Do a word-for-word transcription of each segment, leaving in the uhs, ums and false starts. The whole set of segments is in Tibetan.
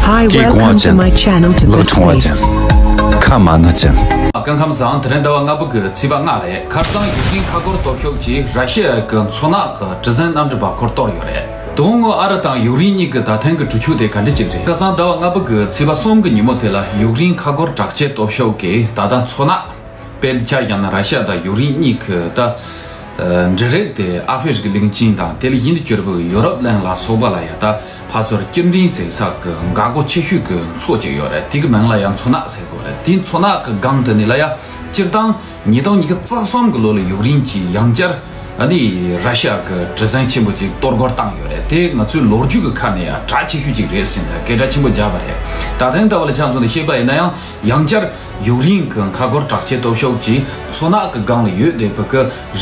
Hi, welcome to my channel, Tibet Voice. ཁ་མ་ན་ཅན། སྐུ་ཁམས་བཟང་། དེ་རིང་ཟླ་བ་ལྔ་པ་གི་ཚེས་པ་ལྔ་རེད། ཁ་སང་ཡུཀ་རེན་མཁའ་འཁོར་སྟོབས་ཤུགས་ཀྱིས་ར་ཤི་ཡ་གི་མཚོ་ནག་གི་གྲུ་གཟིངས་གནམ་གྲུ་འབབ་འཁོར་གཏོར་ཡོད་རེད། དོན་དངོས་ཨ་རི་དང་ཡུཀ་རེན་གཉིས་ཀྱི་ད་ཐེངས་ཀྱི་གྲོས་ཆོད་དེ་ག་འདྲ་ཅིག་རེད། ཁ་སང་ཟླ་བ་ལྔ་པ་གི་ཚེས་པ་གསུམ་གི་ཉིན་མོ་དེ་ལ་ཡུཀ་རེན་མཁའ་འཁོར་དྲག་ཆས་སྟོབས་ཤུགས་ཀྱིས་ད་ལྟ་མཚོ་ནག་དཔེར་ཆ་བཞག་ན་ར་ཤི་ཡ་དང་ཡུཀ་རེན་གཉིས་ཀྱི་ད་འབྲུ་རིགས་དེ་ཨ་ཧྥེ་རི་ཁའི་གླིང་ཆེན་དང་དེ་ལ་ཡིན་དུ་གྱུར་པའི་ཡོ་རོབ་གླིང་ལ་སོགས་པ་ལ་ཡ་ད་ཕར་ཚུར་སྐྱེལ་འདྲེན་བྱེད་ས་གི་འགག་སྒོ་ཆེ་ཤོས་ཀྱི་མཚོ་ཅིག་ཡོད་རེད། དེ་གི་མིང་ལ་ཡང་མཚོ་ནག་ཟེར་གོ་རེད། དེ་མཚོ་ནག་གི་སྒང་དེ་ནས་ལ་ཡ་སྤྱིར་བཏང་ཉིས་སྟོང་ཉི་ཤུ་རྩ་གསུམ་གི་ལོ་ལ་ཡུཀ་རེན་གྱིས་ཡང་བསྐྱར་ཨ་ནི་ར་ཤི་ཡ་གི་གྲུ་གཟིངས་ཆེན་པོ་ཅིག་གཏོར་རྒོལ་བཏང་ཡོད་རེད། དེ་ང་ཚོའི་ལོ་རྒྱུས་ཀྱི་ཁ་ནས་ཡང་གྲགས་ཆེ་ཤོས་ཅིག་རེད་ཟེར་ནས་སྐད་གྲགས་ཆེན་པོ་བརྒྱབ་པ་རེད། ད་ཐེངས་ལྟ་བུ་ལ་ཆ་མཚོན་ནས་བཤད་པ་ཡིན་ན་ཡང་ཡང་བསྐྱར་ཡུཀ་རེན་གྱི་མཁའ་འཁོར་དྲག་ཆས་སྟོབས་ཤུགས་ཀྱིས་མཚོ་ནག་གི་སྒང་ལ་ཡོད་བསྡད་པའི་གི་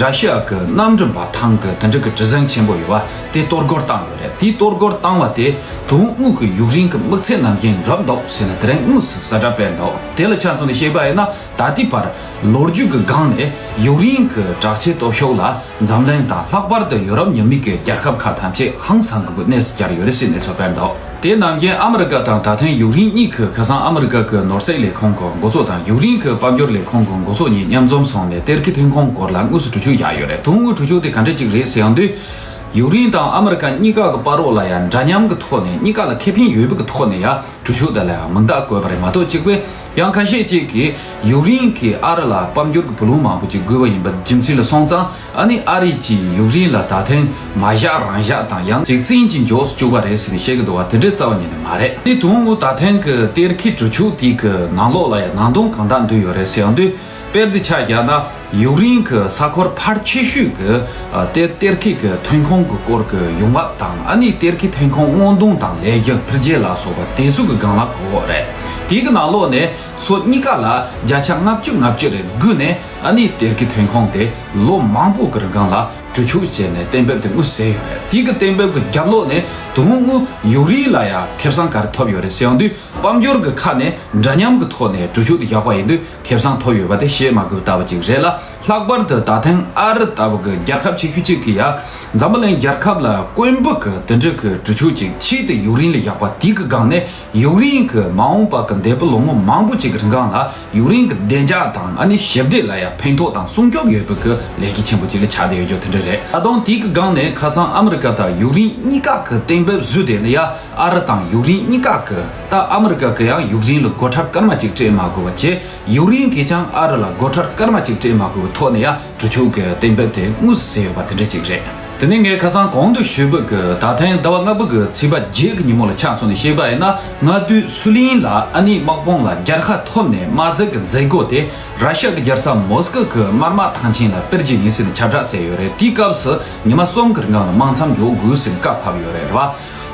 ར་ཤི་ཡ་གི་གནམ་གྲུ་འབབ་ཐང་གི་དེ་འདྲ་གི་གྲུ་གཟིངས་ཆེན་པོ་ཡོད་པ་དེ་གཏོར་རྒོལ་བཏང་ཡོད་རེད། དེ་གཏོར་རྒོལ་བཏང་བ་དེ་དོན་དངོས་ཀྱི་ཡུཀ་རེན་གྱི་དམིགས་ཚད་ནང་བཞིན་འགྲུབ་འདུག་ཟེར་ནས་དེ་རིང་དངོས་སུ་གསལ་བསྒྲགས་སྤེལ་འདུག་དེ་ལ་ཆ་མཚོན་ནས་བཤད་པ་ཡིན་ན་ད་ལྟའི་བར་ལོ་རྒྱུས་ཀྱི་སྒང་ནས་ཡུཀ་རེན་གྱི་དྲག་ཆས་སྟོབས་ཤུགས་ལ་འཛམ་གླིང་དང་ལྷག་པར་དུ་ཡོ་རོབ་ཉི་མའི་གི་རྒྱལ་ཁབ་ཁག་ཐམས་ཅད་ཧང་སང་གི་གནས་སུ་གྱར་ཡོད་རེད་ཟེར་གནས་ཚུལ་སྤེལ་འདུག་དེ་ནང་བཞིན་ཨ་མི་རི་ཀ་དང་ད་ཐེངས་ཡུཀ་རེན་གཉིས་ཀྱི་ཁ་སང་ཨ་མི་རི་ཀ་གི་ནོར་སྲིད་ལས་ཁུངས་ཀྱི་འགོ་གཙོ་དང་ཡུཀ་རེན་གྱི་དཔལ་འབྱོར་ལས་ཁུངས་ཀྱི་འགོ་གཙོ་གཉིས་མཉམ་འཛོམས་སོང་ནས་གཏེར་ཁའི་ཐོན་ཁུངས་སྐོར་ལ་དངོས་སུ་གྲོས་ཆོད་བཞག་ཡོད་རེད། དོན་དངོས་གྲོས་ཆོད་དེ་ག་འདྲ་ཅིག་རེད་ཟེར་ཡོང་དུས། ཡུཀ་རེན་དང་ཨ་མི་རི་ཀ་གཉིས་ཀ་གི་བར་རོགས་ལ་ཡང་འདྲ་མཉམ་གྱི་ཐོག་ནས་གཉིས་ཀ་ལ་ཁེ་ཕན་ཡོད་པའི་གི་ཐོག་ནས་ཡང་གྲོས་ཆོད་དེ་ལ་ཡང་མིང་རྟགས་བཀོད་པ་རེད་མ་གཏོགས་གཅིག་པས་ཡང་ཁ་ཤས་ཅིག་གིས་ཡུཀ་རེན་གྱིས་ཨ་རི་ལ་དཔལ་འབྱོར་གྱི་བུ་ལོན་མང་པོ་ཅིག་དགོས་པ་ཡིན་པ་རྒྱུ་མཚན་ལ་སོང་ཙང་ཨ་ནི་ཨ་རི་གྱིས་ཡུཀ་རེན་ལ་ད་ཐེངས་མ་བཞག་རང་བཞག་དང་ཡང་ཅིག་བཙན་གྱིས་འཇོག་སུ་བཅུག་པ་རེད་ཟེར་ནས་བཤད་ཀྱི་འདུག་བ་དེ་འདྲའི་རྩ་བ་ཉིད་ནས་མ་རེད། དེ་དོན་དངོས་ད་ཐེངས་ཀྱི་གཏེར་ཁའི་གྲོས་ཆོད་དེ་གི་ནང་ལོགས་ལ་ཡང་ནང་དོན་གང་དག་འདུས་ཡོད་རེད་ཟེར་ཡང་དུས། དཔེར་དུ་ཆ་བཞག་ན་ཡུཀ་རེན་གྱི་ས་ཁུལ་ཕལ་ཆེ་ཤོས་ཀྱི་ཨ་གཏེར་གཏེར་ཁའི་གི་ཐོན་ཁུངས་ཀྱི་སྐོར་གྱི་ཡོང་འབབ་དང་ཨ་ནི་གཏེར་ཁའི་ཐོན་ཁུངས་སྔོག་འདོན་དང་ལས་ཞུགས་འཕེལ་རྒྱས་ལ་སོགས་པ་དེ་ཚོ་གི་སྒང་ལ་གོ་བ་རེད། དེ་གི་ནང་ལོགས་ནས་སོ་གཉིས་ཀ་ལ་བརྒྱ་ཆ་ལྔ་བཅུ་ལྔ་བཅུ་རེ་བགོས་ནས་ཨ་ནི་གཏེར་ཁའི་ཐོན་ཁུངས་དེ་ལོ་མང་པོ་གི་རིང་སྒང་ལ་གྲོས་ཆོད་བྱས་ནས་གཏན་འབེབས་དེ་དངོས་སུ་བྱས་ཡོད་རེད། དེ་གི་གཏན་འབེབས་ཀྱི་རྒྱབ་ལོགས་ནས་དོན་དངོས་ཡུཀ་རེན་ལ་ཡང་ཁེ་བཟང་ག་རེ་ཐོབ་ཡོད་རེད་ཟེར་ཡོང་དུས། དཔལ་འབྱོར་གྱི་ཁ་ནས་འདྲ་མཉམ་གྱི་ཐོག་ནས་གྲོས་ཆོད་དེ་བཞག་པ་ཡིན་དུས་ཁེ་བཟང་ཐོབ་ཡོད་པ་དེ་བཤད་མ་དགོས་པ་ལྟ་བུ་ཅིག་རེད་ལ། ལྷག་པར་དུ་ད་ཐེངས་ཨ་རི་ལྟ་བུ་གི་རྒྱལ་ཁབ་ཆེ་ཤོས་གཅིག་གིས་ཡང་འཛམ་བུ་གླིང་རྒྱལ་ཁབ་ལ་དཀོན་པོ་གི་དེ་འདྲ་གི་གྲོས་ཆོད་ཅིག་ཆེད་དུ་ཡུཀ་རེན་ལ་བཞག་པ་དེ་གི་སྒང་ནས་ཡུཀ་རེན་གྱི་མ་འོངས་པ་གི་འདས་པའི་ལོ་ངོ་མང་པོ་ཅིག་གི་རིང་སྒང་ལ་ཡུཀ་རེན་གྱི་བདེ་འཇགས་དང་ཨ་ནི་ཞི་བདེ་ལ་ཡང་ཕན་ཐོགས་དང་སྲུང་སྐྱོབ་ཡོད་པའི་གི་ལས་གཞི་ཆེན་པོ་ཅིག་ལ་ཆགས་བསྡད་ཡོད་རྒྱུ་དེ་འདྲ་རེད། ད་དུང་དེ་གི་སྒང་ནས་ཁ་སང་ཨ་མི་རི་ཀ་དང་ཡུཀ་རེན་གཉིས་ཀ་གི་གཏན་འབེབས་བཟོས་དེ་ལ་ཡང་ཨ་རི་དང་ཡུཀ་རེན་གཉིས་ཀ་གི་ད་ཨ་མི་རི་ཀ་གི་ཡང་ཡུཀ་རེན་ལ་སྒོ་ཁྲལ་སྐར་མ་གཅིག་སྤྲད་མ་དགོས་པ་བྱས། ཡུཀ་རེན་གྱིས་ཀྱང་ཨ་རི་ལ་སྒོ་ཁྲལ་སྐར་མ་གཅིག་སྤྲད་མ་དགོས་པའི་ཐོག་ནས་ཡང་གྲོས་ཆོད་ཀྱི་གཏན་འབེབས་དེ་དངོས་སུ་བྱས་ཡོད་པ་དེ་འདྲ་གཅིག་རེད། དེ་ནས་ངས་ཁ་སང་གོང་དུ་ཞུས་པ་གི་ད་ཐེངས་ཟླ་བ་ལྔ་པ་གི་ཚེས་པ་བརྒྱད་ཀྱི་ཉིན་མོ་ལ་ཆ་མཚོན་ནས་བཤད་པ་ཡིན་ན། སྔ་དུས་སུའུ་ལེན་ལ་ཨ་ནི་དམག་དཔུང་ལ་རྒྱལ་ཁ་ཐོབ་ནས་དམག་ཟས་ཀྱི་མཛད་སྒོ་དེ་ར་ཤ་གི་རྒྱལ་ས་མོ་སི་ཀོ་གི་དམར་དམག་ཐང་ཆེན་ལ་སྤེལ་རྒྱུ་ཡིན་ཟེར་ནས་ཁྱབ་བསྒྲགས་བྱས་ཡོད་རེད། དེའི་སྐབས་སུ་ཉི་མ་གསུམ་གྱི་རིང་ལ་དམག་མཚམས་འཇོག་དགོས་ཟེར་ནས་བཀའ་ཕབ་ཡོད་རེད་བ།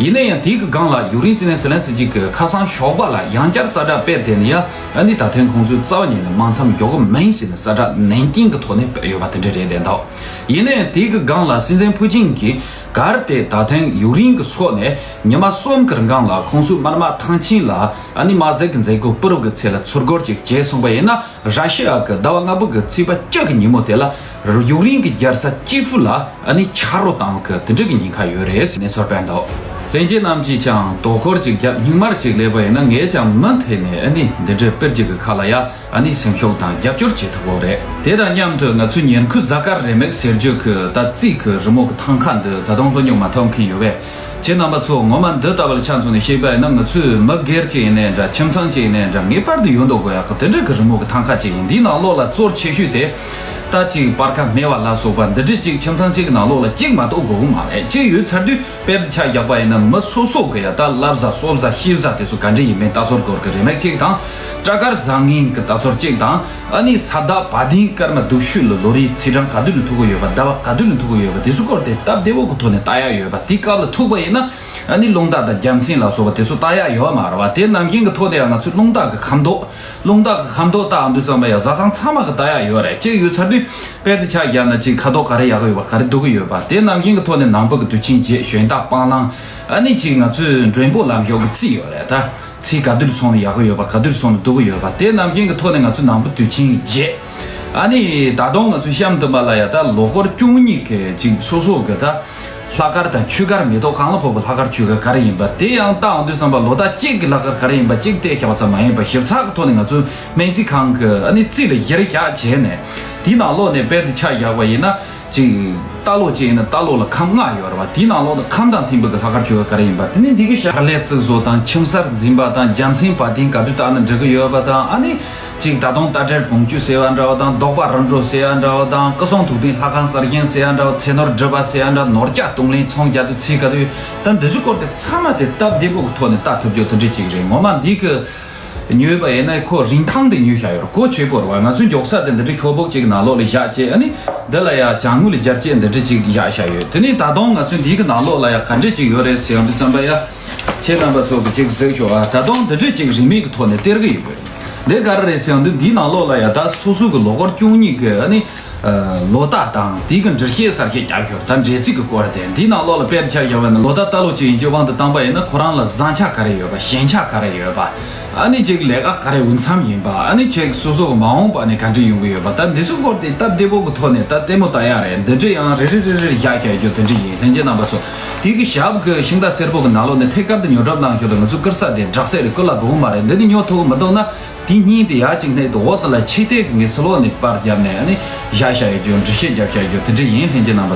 ཡིན་ན་ཡང་དེའི་གི་སྒང་ལ་ཡུཀ་རེན་སྲིད་བློན་ཛེ་ལན་སི་ཀི་གིས་ཁ་སང་ཞོགས་པ་ལ་ཡང་བསྐྱར་གསལ་བསྒྲགས་སྤེལ་དེ་ནི་ཡང་ཨ་ནི་ད་ཐེངས་ཁོང་ཚོས་རྩ་བ་ཉིད་ནས་དམག་མཚམས་འཇོག་གི་མིན་ཟེར་ནས་གསལ་བསྒྲགས་ནན་ཏན་གྱི་ཐོག་ནས་སྤེལ་ཡོད་པ་དེ་འདྲ་རེད་བསྡད་འདུག་ཡིན་ན་ཡང་དེའི་གི་སྒང་ལ་སྲིད་འཛིན་ཕུའུ་ཅིན་གྱིས་གལ་ཏེ་ད་ཐེངས་ཡུཀ་རེན་གྱི་ཕྱོགས་ནས་ཉི་མ་གསུམ་གྱི་རིང་སྒང་ལ་ཁོང་ཚོའི་དམར་དམག་ཐང་ཆེན་ལ་ཨ་ནི་དམག་ཟས་ཀྱི་མཛད་སྒོ་སྤེལ་རོགས་ཀྱི་ཆེད་ལ་ཚུར་རྒོལ་ཅིག་བྱས་སོང་པ་ཡིན་ན། ར་ཤི་ཡ་གི་ཟླ་བ་ལྔ་པ་གི་ཚེས་པ་བཅུ་གི་ཉིན་མོ་དེ་ལ་ཡུཀ་རེན་གྱི་རྒྱལ་ས་ཀི་ཧྥུ་ལ་ཨ་ནི་ཆ་རོགས་བཏང་གི་དེ་འདྲ་གི་ཉེན་ཁ་ཡོད་རེད་ཟེར་གནས་ཚུལ་སྤེལ་འདུག་ལྷན་རྒྱས་རྣམས་ཀྱིས་ཀྱང་དོ་ཁུར་ཅིག་བརྒྱབ་སྙིང་དམར་ཅིག་སླེབས་པ་ཡིན་ན་ངས་ཀྱང་མུ་མཐུད་ནས་ཨ་ནི་འདི་འདྲའི་སྤེལ་རྒྱུ་གི་ཁ་ལ་ཡ་ཨ་ནི་སེམས་ཤུགས་དང་རྒྱབ་སྐྱོར་བྱེད་ཐུབ་ཀྱི་རེད། དེ་དང་མཉམ་དུ་ང་ཚོའི་ཉིན་ཁུལ་གཟའ་སྐར་རེ་མིག་ཟེར་རྒྱུ་གི་ད་རྩིས་ཀྱི་རི་མོ་གི་ཐང་ཁ་འདི་ད་དུང་ལྷོད་མྱོང་མ་ཐུབ་མཁན་ཡོད་པས། ཁྱེད་རྣམ་པ་ཚོ་ངོ་མ་འདི་ལྟ་བུ་ལ་ཆ་མཚོན་ནས་བཤད་པ་ཡིན་ན། ང་ཚོའི་མི་སྒེར་གཅིག་ཡིན་ནའི་འདྲ། ཁྱིམ་ཚང་གཅིག་ཡིན་ནའི་འདྲ། ངེས་པར་དུ་ཡོད་འདོད་དགོས་ཡག་གི་དེ་འདྲ་གི་རི་མོ་གི་ཐང་ཁ་གཅིག་ཡིན། འདིའི་ནང་ལོགས་ལ་གཙོ་ཆེ་ཤོས་དེ་ད་ཅིག་སྤར་ཁ་སྨེ་བ་ལ་སོགས་པ་འདི་འདྲ་ཅིག་ཁྱིམ་ཚང་གཅིག་གི་ནང་ལོགས་ལ་གཅིག་མ་གཏོགས་དགོས་ཀྱི་མ་རེད། གཅིག་ཡོད་ཚར་དུས་དཔེར་ཆ་བཞག་པ་ཡིན་ན་མི་སོ་སོ་གི་ཡ་ད་བསླབ་བྱ་གསོ་བྱ་ཤེས་བྱ་དེ་ཚོ་ག་འདྲ་ཡིན་མིན་ལྟ་ཚོར་སྐོར་གི་རེ་མིག་གཅིག་དང་། སྐྲ་དཀར་བཟང་ངན་གི་ལྟ་ཚོར་གཅིག་དང་། ཨ་ནི་ས་བདག་བ་དན་ཀརྨ་སྡུག་ཤོས་ལ་ལོ་རེའི་ཚེས་གྲངས་ག་དུས་ལ་ཐུག་གི་ཡོད་པ། ཟླ་བ་ག་དུས་ལ་ཐུག་གི་ཡོད་པ། དེ་ཚོ་སྐོར་དེ་སྟབས་བདེ་བོ་གི་ཐོག་ནས་ལྟ་ཡག་ཡོད་པ། དེའི་སྐབས་ལ་ཐུག་པ་ཡིན་ན་ཨ་ནི་རླུང་རྟ་དང་རྒྱལ་མཚན་ལ་སོགས་པ་དེ་ཚོ་ལྟ་ཡག་ཡོད་མ་རེད་བ། དེ་ནང་བཞིན་གི་ཐོག་ནས་ཡང་ང་ཚོས་རླུང་རྟ་གི་ཁ་མདོག་རླུང་རྟ་གི་ཁ་མདོག་ལྟ་འདུག་ཙམ་པ་ཡང་བཟའ་ཚང་ཚང་མ་གི་ལྟ་ཡག་ཡོད་རེད། གཅིག་ཡོད་ཚར་དུས་དཔེར་དུ་ཆ་བཞག་ན་གཅིག་ཁ་དོག་ག་རེ་ཡག་གི་ཡོད་པ། ག་རེ་སྡུག་གི་ཡོད་པ། དེ་ནང་བཞིན་གི་ཐོག་ནས་ནང་པ་གི་དུས་ཆེན་བརྗེད། གཞན་དག་སྤང་བླང་། ཨ་ནི་གཅིག་ང་ཚོས་མགྲོན་པོ་ལམ་ཞོག་གི་རྩིས་ཡོད་རེད་ད། ཚེས་ག་དུས་སོང་ན་ཡག་གི་ཡོད་པ། ག་དུས་སོང་ན་སྡུག་གི་ཡོད་པ། དེ་ནང་བཞིན་གྱི་ཐོག་ནས་ང་ཚོ་ནང་པ་དུས་ཆེན་བརྗེད། ཨ་ནི་ད་དུང་ང་ཚོ་གཤམ་དུ་མ་ལ་ཡ་ད་ལོ་འཁོར་བཅུ་གཉིས་ཀྱི་ཅིག་སོ་སོ་གི་ད་ ལྷག་དཀར་དང་ཆུ་དཀར་མེ་ཏོག་གང་ལ་ཕོག་པའི་ལྷག་དཀར་ཆུ་དཀར་ག་རེ་ཡིན་པ་དེ་ཡང་བལྟ་འོང་དུས་ཙམ་པ་ལོ་རྟགས་གཅིག་གི་ལྷག་དཀར་ག་རེ་ཡིན་པ་གཅིག་བལྟས་བཞག་པ་ཙམ་མ་ཡིན་པ་ཞིབ་ཚགས་ཀྱི་ཐོག་ནས་ང་ཚོས་སྨན་རྩིས་ཁང་གི་ཨ་ནི་རྩིས་ལ་གཞིར་བཞག་བྱས་ནས་དེའི་ནང་ལོགས་ནས་དཔེར་དུ་ཆ་བཞག་པ་ཡིན་ན། ཅིག་ལྟ་ལོག་ཅིག་ཡིན་ན་ལྟ་ལོག་ལ་ཁམས་ལྔ་ཡོད་རེད་བ། དེའི་ནང་ལོགས་ནས་ཁམས་དང་མཐུན་པའི་གི་ལྷག་དཀར་ཆུ་དཀར་ག་རེ་ཡིན་པ་དེ་ནི་འདི་གི་ཞག་ལས་རྩིས་བཟོ་དང་ཁྱིམ་གསར་འཛིན་པ་དང་རྒྱལ་མཚན་བ་དན་ག་དུས་བཏགས་ན་འགྲིག་གི་ཡོད་པ་དང་། ཨ་ནི་ཅིག་ད་དུང་རྟ་དྲེལ་བོང་ཅུ་ཟེར་བ་འདྲ་བ་དང་། བཟློག་པ་རིམ་གྲོ་ཟེར་བ་འདྲ་བ་དང་། སྐུ་གསུང་ཐུགས་རྟེན་ལྷ་ཁང་གསར་བཞེངས་ཟེར་བ་འདྲ་བ། ཚེ་ནོར་སྒྲུབ་པ་ཟེར་བ་འདྲ། ནོར་རྒྱག་གཏོང་ལེན་ཚོང་རྒྱག་དུས་ཚིག་ག་དུས་ད་འདི་ཚོའི་སྐོར་དེ་ཚང་མ་དེ་སྟབས་བདེ་པོ་གི་ཐོག་ནས་ལྟ་ཐུབ་རྒྱུ་དེ་འདྲ་ཅིག་རེད། ངོ་མ་འདི་གི་ཉོས་པ་ཡིན་ན་ཁོ་རིན་ཐང་དེ་ཉོས་བཞག་ཡོད་རེད། གོ་ཆོད་གོ་རེད་བ། ང་ཚོའི་མགྱོགས་ས་དེ་འདི་འདྲའི་ཤོག་བུ་གཅིག་ནང་ལོགས་ལ་བཞག་བྱས། ཨ་ནི་འདི་ལ་ཡ་ཅ་དངོས་ལ་སྦྱར་བྱས་འདི་འདྲ་ཅིག་བཞག་བཞག་ཡོད། དེ་ནས་ད་དུང་ང་ཚོའི་འདི་གི་ནང་ལོགས་ལ་ཡ་ག་འདྲ་ཅིག་ཡོད་རེད་ཟེར་ཡོང་དུས་ཙམ་པ་ཡ། ཁྱེད་རྣམ་པ་ཚོ་གི་ཅིག་གཟིགས་ཤོག་ཨ། ད་དུང་འདི་འདྲ་ཅིག་རིན་མེད་ཀྱི་ཐོག་ནས་སྟེར་གི་ཡོད་རེད། འདི་ག་རེ་རེད་ཟེར་ཡོང་དུས་འདིའི་ནང་ལོགས་ལ་ཡ་ད་སོ་སོ་གི་ལོ་འཁོར་བཅུ་གཉིས་ཀྱི་ཨ་ནི། ལོ་རྟགས་དང་དེའི་གི་འགྲེལ་བཤད་གསལ་བཤད་བརྒྱབ་ཤོག་ད་འགྲེལ་ཚིག་གི་སྐོར་དེ་འདིའི་ནང་ལོགས་ལ་དཔེར་ཆ་བཞག་པ་ན། ལོ་རྟགས་ལྟ་ལོག་ཅིག་ཡིན་རྒྱུ་དབང་དུ་བཏང་པ་ཡིན་ན་ཁོ་རང་ལ་བཟང་ཆ་ག་རེ་ཡོད་པ། ཞན་ཆ་ག་རེ་ཡོད་པ། ཨ་ནི་ཅིག་ལས་ཀ་ག་རེ་འོས་འཚམ་ཡིན་པ། ཨ་ནི་ཅིག་སོ་སོ་གི་མ་འོངས་པ་ནས་ག་འདྲ་ཡོང་གི་ཡོད་པ། ད་འདི་ཚོའི་སྐོར་དེ་སྟབས་བདེ་པོ་གི་ཐོག་ནས་ད་ལྟད་མོ་ལྟ་ཡག་རེད། འདི་འདྲ་ཡང་རེ་རེ་རེ་རེ་བཞག་བཞག་རྒྱུ་དེ་འདྲ་ཡིན། ལྷན་རྒྱས་རྣམ་པ་ཚོ་དེའི་གི་ཞབས་གི་ཤིང་རྟ་སེར་པོ་གི་ནང་ལོགས་ནས་ཐད་ཀར་དུ་ཉོ་སྒྲུབ་གནང་ཤོག་ད་ང་ཚོ་ཀིར་ས་དེ་སྦྲག་སྲིད་རེད། ཀིར་ལ་དགོས་མ་རེད། འདི་ནི་ཉོ་ཐུབ་གི་མི་འདུག་ན། དེ་གཉིས་དེ་ཡར་གཅིག་སྣེ་དུ་འོག་ཏུ་ལ་ཕྱི་ལྟས་ཀྱི་ངེས་སུ་ལོག་ནས་པར་བརྒྱབ་ནས་ཨ་ནི་བཞག་བཞག་ཡོད་རྒྱུ། འགྲེལ་བཤད་བརྒྱབ་བཞག་ཡོད་རྒྱུ་དེ་འདྲ་ཡིན། ལྷན་རྒྱས་རྣམ་པ།